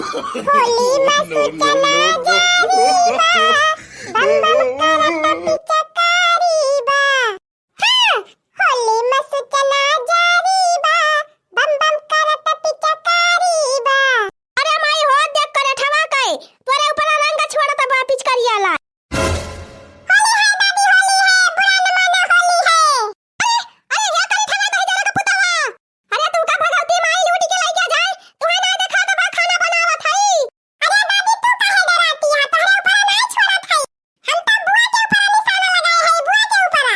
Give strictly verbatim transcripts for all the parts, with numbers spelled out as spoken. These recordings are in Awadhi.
होली में सूचना जारी बा, बम बम करत पिचकारी बा। हाँ, होली में सूचना जारी बा, बम बम करत पिचकारी बा। अरे माई हो, देख करठवा के, तोरे ऊपर रंग छोड़त बा पिचकारिया ला। होली है दादी, होली है, बुरा न माना, होली है। अरे, अरे, हे करठवा दही जरा के पुतवा। अरे, तू का भगवती माई लूट के लइके जाए? तुहे ना देखा तो बा खाना बनावत हई। अरे दादी, तू काहे डराती है? तोहरे ऊपर ना छोड़त हई। हम तो बुआ के ऊपर निशाना लगाए हई, बुआ के ऊपर।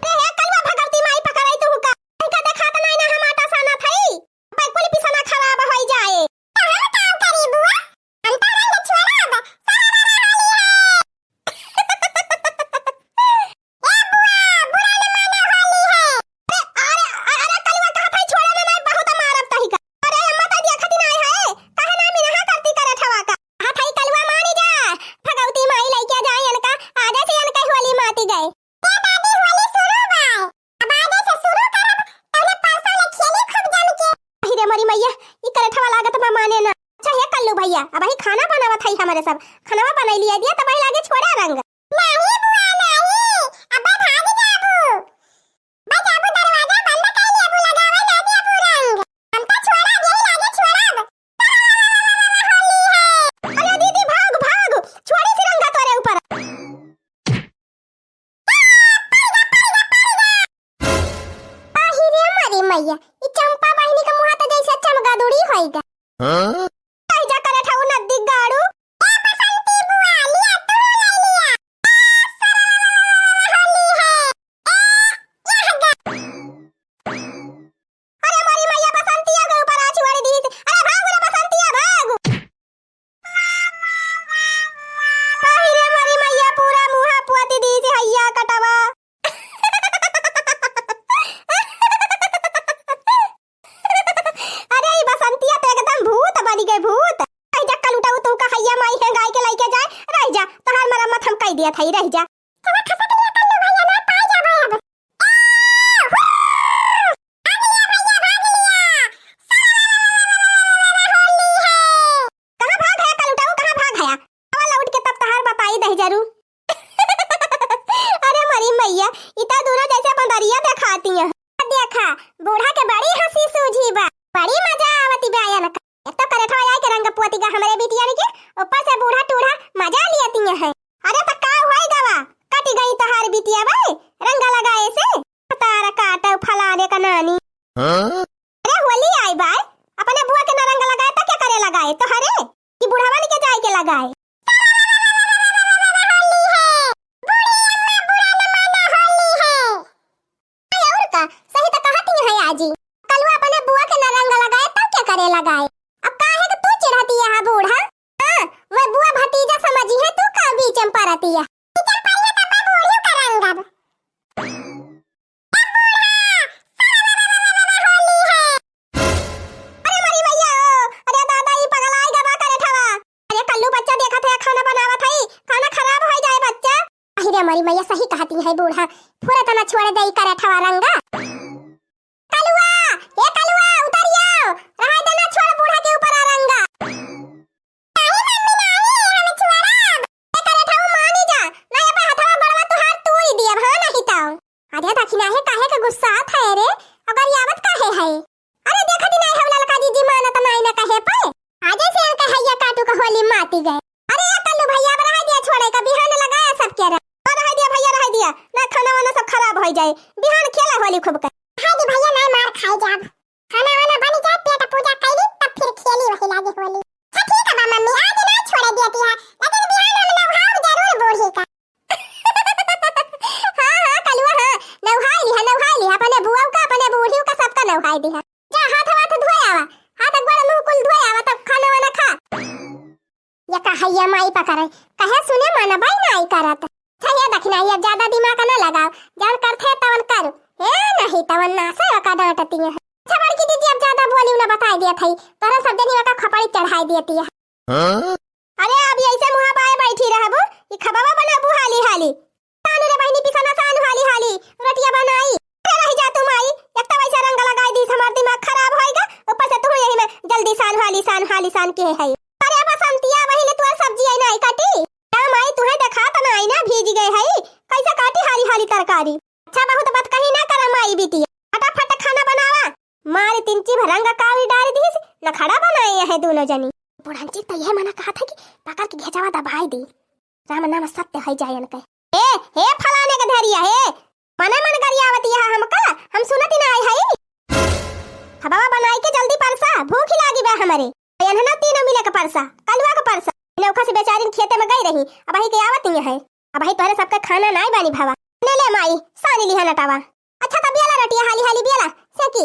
अरे हे कलुआ, भगवती माई पकड़ई तू का। इनका देखात नाई ना हम आटा सानत हई। भाई कुल पिसना खराब होई जाए। तो हम का करी बुआ? हम तो रंग छोड़ब। सारा होली है। ए बुआ, बुरा न माना, होली है। अरे, अरे, अरे, अरे, कलुआ कहत है, छोड़ा ना, नहीं, बहुत मारब तही का। अरे, अम्मा, तै दिया खातिर नहीं है, काहे ना मिनहा करती करठवा का। कहत है, कलुआ मानी जा, भगवती माई लइके जाए इनका, आजे से इनके होली माती गए। ए दादी, होली शुरू बा। अब आजे से शुरू करब, तौले परसों ले खेली खूब जम के। अहि रे मोरी मैया, ई करठवा लागत बा माने ना। अच्छा हे कल्लू भैया, अबही खाना बनावत हई हमरे सब। खानवा बनाई लिया दिया, तबही लागे छोड़ा रंग। नाही बुआ, नाही, अबे भाग जाबू। बे जाबू, दरवाजा बंद कर लेबू, लगावे ना देबू रंग। हम तो छोड़ा, यही लागे छोड़ब। होली है। अरे दीदी, भाग, भाग, छोड़ी सी रंगा तोरे ऊपर। आहि रे मोरी मैया, ई चंपा बहिनी के मुहा त जैसे चमगादुड़ी होई गा। हाँ? कहि जा करे ठऊ नद्दी गाड़ू। ए बसंती बुआ, लिया तू ले लिया। ए, सरल होली है। ए, यह गा। अरे मोरी मैया, बसंतिया के ऊपर आँच उड़ी दीस। अरे भाग रे बसंतिया, भाग। आहि रे मोरी मैया, पूरा मुहा पोती दीस हैया कटवा। अरे ई बसंतिया तो एकदम भूत बनी गई, भूत। रहि जा कलुटऊ, तू का हैया माई है गाय के लइके जाए, रहि जा, तोहार मरम्मत हम कई दिया थई, रहि जा। चला खसक लिया कल्लू भैया, ना पाए जाबो अब। ए, हू! भाग लिया भैया, भाग लिया। होली है। कहाँ भाग है कलुटाऊ, कहाँ भाग है? आवा लौट के तब तहार बताई दही जरू। अरे मरी मैया, ई त दूनो जैसे बंदरिया देखाती हैं। देखा, बूढ़ा के बड़ी हँसी सूझी बा, बड़ी मजा आवती बा इनका। एक तो करठवा आई के रंग पोती गा हमरे बिटियन के, ऊपर से बूढ़ा टूढ़ा मजा लियती हैं। अरे त का होई गवा, कटी गई तहार बिटिया बे रंग लगाए से? तारा काटो फलाने का नानी। हाँ? अरे होली आई बाय, अपने बुआ के ना रंग लगाए त क्या करे लगाए? तोहरे कि बुढ़वन के जाए के लगाए? होली है, बूढ़ी अम्मा बुरा न माना, होली है। अरे और का, सही त कहती है आजी। कलुआ अपने बुआ के ना रंग लगाए, तब क्या करे लगाए? अब काहे के तू चिढ़ती है बूढ़ा? हाँ, वह बुआ भतीजा समझी है, तू का बीच में परती है? बीच में परी है तब मैं बूढ़ी का रंग अब। ए बूढ़ा, होली है। अरे मरी मैया, अरे दादा, ई पगलाई गवा करठवा। अरे कल्लू बच्चा देखत है, खाना बनावत है, खाना खराब हो जाए बच्चा। अहि रे मरी मैया, सही कहती है बूढ़ा, फुरत ना छोड़ दे ई करठवा रंगा। कलुआ, ए कलुआ, उतरियो, रहा देना, छोड़ बूढ़ा के ऊपर आ रंगा। नाही मम्मी, नाही, हम छोड़ब। ए करठऊ मानी जा, नाही पे हथवा बड़वा तुहार तूरी दियब, हाँ नहीं तो। अरे दखिना है, काहे के गुस्सात है रे? अगर यावत काहे है? अरे देखत ही नाही हम ललका जीजी मानत नाही ना कहे पे। आजे से इनके हैया काटू का होली माती गए। अरे ए कल्लू भैया, अब रह दिया छोड़े का, बिहान लगाया सबके रंग। हाँ, रह दिया भैया, रह दिया। ना खाना वाना सब खराब हो जाए। बिहान खेला होली खूब कर। हाँ जी भैया, ना मार खाए जाब। खाना वाना बन जाए, पेट पूजा कैली, तब फिर खेली वही लागे होली। अच्छा ठीक है बा मम्मी, आज ना छोड़े देती है, लेकिन बिहान हम नहाब जरूर बूढ़ी का। हाँ, हाँ, कलुआ, हाँ, नहाई लिहा, नहाई लिहा, अपने बुआऊ का, अपने बूढ़ियों का, सबका नहाई दिहा। जा, हाथ वाथ धोए आवा, हाथ गोड़ मुंह कुल धोए आवा, तब खाना वाना खा। ये कहैया माई पकड़े, कहे सुने मन बाई नाई करत। अच्छा, ये दखिना, ये ज्यादा दिमाग न लगाओ, जवन करथे तवन करू। ए, नहीं तवन ना से ओका डांटती है। अच्छा, बड़की दीदी, अब ज्यादा बोली ना, बताई दिया थई, तोरा सब जनी ओका खपड़ी चढ़ाई देती है। हाँ? अरे, अब ऐसे मुँह बाए बैठी रहबू, ई खबवा बनाबू हाली हाली। तानू रे बहिनी, पिसना सान हाली हाली, रोटिया बनाई। अरे, रह जा तू माई, एक तो वैसे रंग लगाई दीस, हमार दिमाग खराब होइगा, ऊपर से तू यही में जल्दी सान हाली सान हाली सान के है। अरे बसंतिया, वही ले तोर सब्जी आई ना आई काटी। का माई, तुहे देखात ना आई ना, भीज गए है, कैसे काटी हाली हाली तरकारी? अच्छा, बहुत बात कही ना करा माई बिटिया, फटाफट खाना बनावा। मारी तिनची भरंगा कावी डाल दीस, नखड़ा बनाए है दोनों जनी। बुढ़ंची तो यह मना कहा था कि पकड़ के घेचवा दबाई दी। राम नाम सत्य है जायन के। ए, हे फलाने के धरिया, हे, मने मन गरियावत यह हमका, हम सुनत ही ना आई हई। खबवा बनाई के जल्दी परसा, भूख लागी बा हमरे। एनहना तीनों मिले के परसा, कलुआ के परसा। नौखा से बेचारिन खेते में गई रही, अबही के आवत ही है। अबही तोहरे सबके खाना नाई बानी भवा। ने ले माई, सानी लिहा नटावा। अच्छा, त बियाला रोटिया हाली हाली बियाला, सेकी।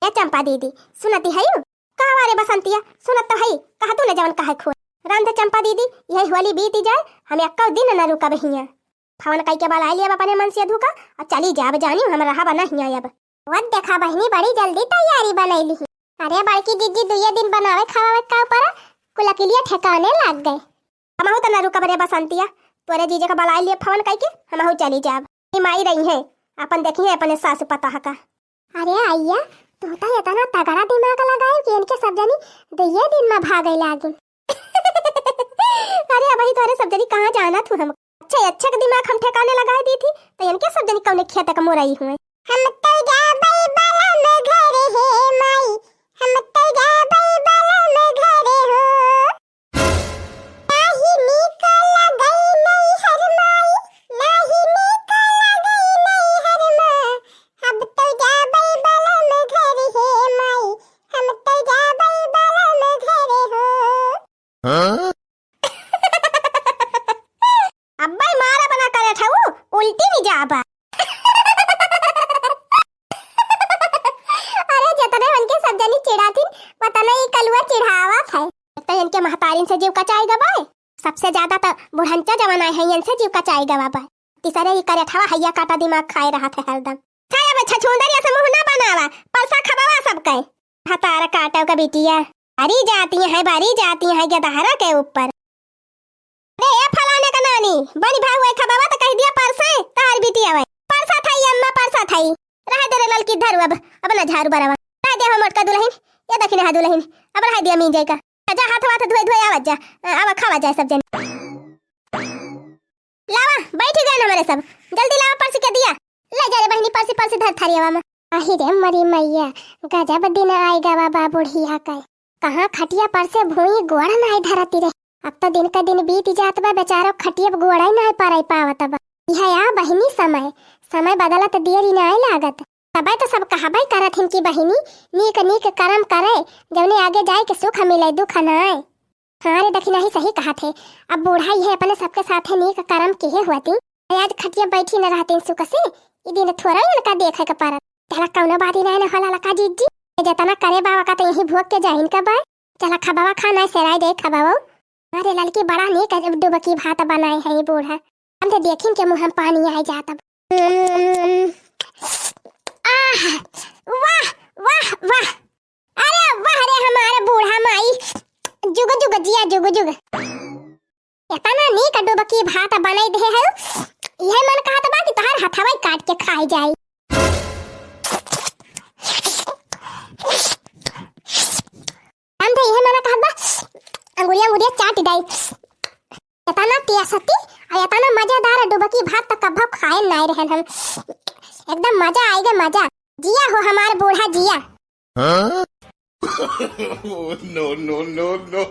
ए चंपा दीदी, सुनती हयू? कहवा रे बसंतिया, सुनत तो हई, कहा तू न जवन कहे खोल। राम दे चंपा दीदी, यही होली बीती जाए, हम एक्को दिन न रुकब हियां। फवन कई के बलाई लियब अपने मन से धुका, और चली जाब जानी, हम रहब न हियां अब। वत देखा बहिनी, बड़ी जल्दी तैयारी बनैली ही। अरे बड़की जीजी, दुइये दिन बनावे खावे का ऊपर कुलकिलिया ठेकाने लाग गए। हमहू त न रुकब रे बसंतिया, तोरे जीजे का बलाई लिए फवन कई के, हमहू चली जाब। ई माई रही है, अपन देखी है अपने सासु पतोह का। अरे अइया, तू तो इतना तगड़ा दिमाग लगाए कि इनके सब जनी दुइये दिन में भागे लागिन। अरे अबही तोरे सब जनी कहाँ जाना थू हम। अच्छा, अच्छा के दिमाग हम ठिकाने लगाए दी थी, तो इनके सब जनी कौने खेत का मोरई हुए। हम तो जाबै बलम घर हे माई, हम तो जाबै बलम घर हो। नाही नीक लगै नैहर माई, नाही नीक लगै नैहर माई। अब तो जाबै बलम घर हे माई, हम तो जाबै बलम घर हो। हाँ? अब्बै मारा बना करे ठऊ, उल्टी नहीं जाबा। अरे जतने उनके सब जनी चिढ़ातिन, वतने ई कलुआ चिढ़ावत है। तो इनके महतारिन से जीव कचाई गवाए, सबसे ज्यादा तो बुढ़ंचा जवन आए हैं, इनसे जीव कचाई गवा बा। तीसरे ई करे ठवा हैया काटा दिमाग खाए रहत है हरदम। खाए अब छछूंदर या से मुंह ना बनावा, परसा खबावा सबके। भतार काटव का बिटिया, बारी जाती है, बारी जाती है, गदहरा के ऊपर। अरे ए फलाने का नानी, बनी भाई हुए खबावा तो कह दिया परसे, तार बिटिया हुए। परसा थाई अम्मा, परसा थाई। रह दे रे ललकी झाड़ू अब, अब ना झाड़ू बरावा। रह दे हम मोटका दुलहिन, ये देखी ना दुलहिन, अब रह दिया मींजे का। जा हाथ वाथ धोए धोए आवत जा, अब खावा जाए सब जन। लावा, बैठी गए हमरे सब। जल्दी लावा परसी के दिया। ले जा रे बहिनी, परसी, परसी धर थारियावा में। आही रे मरी मैया, गजब दिन आइ गवा बा बुढ़िया के। कहाँ खटिया पर से भूई गोड़ नाई धरती रे। अब तो दिन का दिन बीत जात बा, बेचारो खटिया पे गोड़ ही नाई परई पावत बा। इहे आ बहिनी समय, समय बदलत देरी नाई लागत। तबे तो सब कहबे करत हिन कि बहिनी नीक नीक करम करे, जवने आगे जाए के सुख मिले, दुख नाई। हाँ रे दखिनही, सही कहत है। अब बूढ़ा इहे अपने सबके साथे नीक करम किहे हुअती। आज खटिया बैठी न रहती सुख से, ई दिन थोड़ा इनका देखे के परत। चला कौनो बात ही नहीं न होला लका जीजी। ये जतना करे बाबा का तो यही भोग के जाहिन का बा। चला खबावा खा ना सेराई दे खबावा। अरे ललकी बड़ा नीक डुबकी भात बनाए है ये बूढ़ा। हम तो देखिन के मुँह में पानी आई जात अब। आह, वाह, वाह, वाह। अरे वाह रे हमारे बूढ़ा माई, जुग जुग जिया जुग जुग। एतना नीक डुबकी भात बनाई दे है, इहे मन कहत बा कि तोहार हथवा काट के खाई जाई। हम तो इहे मन कहत बा, अंगुरिया अंगुरिया चाट डाई। एतना टेस्टी और एतना मजेदार डुबकी भात तो कभो खाए नाई रहन हम। एकदम मजा आएगा, मजा। जिया हो हमार बूढ़ा, जिया। हाँ? No, no, no, no।